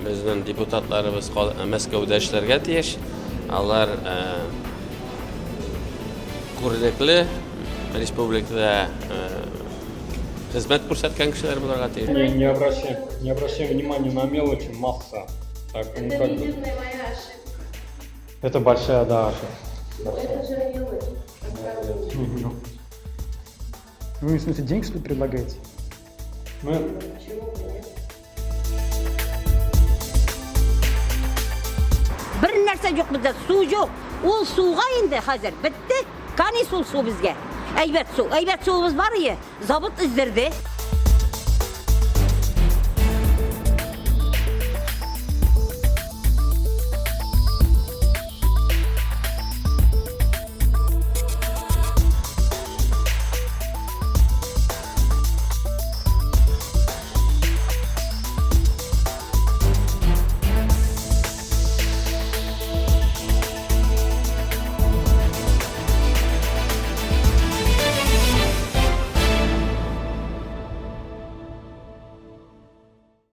Безнең депутатларыбыз Мәскәүдә эшләргә тиеш. Алар күренекле республикада хезмәт күрсәткән кешеләр булырга тиеш. Не, не обращаем, не обращаем внимания на мелочи, масса. Так, ну, Это как бы. единственная моя ошибка. Это большая, да, ошибка. Это же мелочь. по сравнению. Вы, в смысле, деньги, что ли, предлагаете? Мы Почему бы нет? Бер нәрсә юк бездә, су юк. Ул суга инде хәзер бетте. Кани сул су безгә. Әйбәт су. Әйбәт суыбыз бар ие. Завод өздерде.